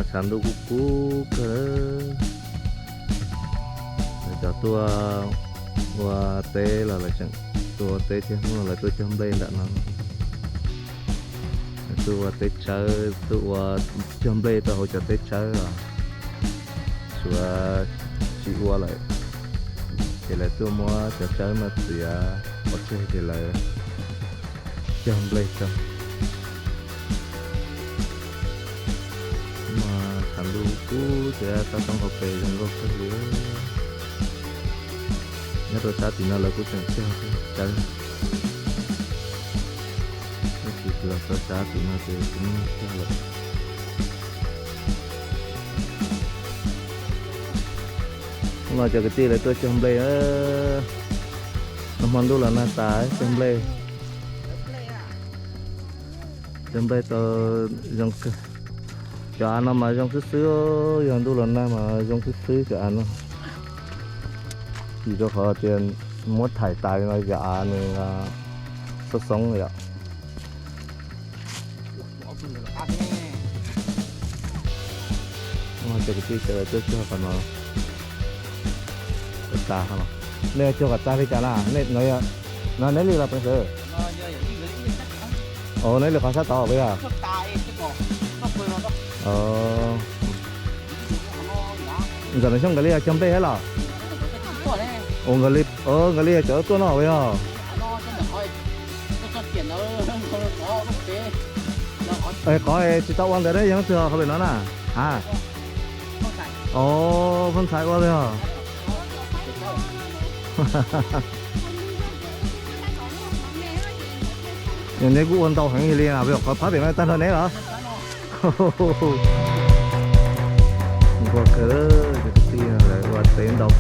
Tshav ntuj kub kub kawg. Lawv cov tuaj ua teb los lawv tseem tuaj ua teb thiab, hnub no lawv tuaj cog nplej ntawm no. Lawv tuaj ua teb tsawb, tuaj ua cog nplej rau hauv cov teb tsawb los suav tsis ua lawm, ces lawv tuaj muab cov tsawb no txiav pov tseg ces lawv cog nplej rau. Mas tshav ntuj kub thiab toj roob hauv pes zoo nkauj kawg li. Nyob rau sab tim no lawv kuj tseem cog tsawb. Tab sis los txog sab tim no ces tsis muaj neeg cog lawm. Hnub no cov kwv tij lawv tuaj cog nplej. Nag hmo ntuj los nag tas cog nplej. Cog nplej tau zoo kawg. Cov av no mas zoo xwb xwb, yog ntuj los nag mas zoo xwb xwb cov av no. Vim rau qhov tias muab thaim tas li no cov av nws xoob xoob yom. Cov kwv tij sawv daws tuaj cog qhov no tas. Nej cog kom tag li cas na? No neb li los peev xwm? Ov, neb li qhov sab tod puas yog? Ntawm no xyov nkawd li yog cog nplej thiab los? Ua nkawd li, nkawd li yog cov tuaj no puas yog? Qhov tsis tau ua ntawd yog leej twg qhov pem no na? A, o, Phooj Xais ua li os. Neb kuj ua ntau heev li na, qhov phab pem no tag nrho neb los? Nquag kawg, cov kwv tij lawv ua teb ntau.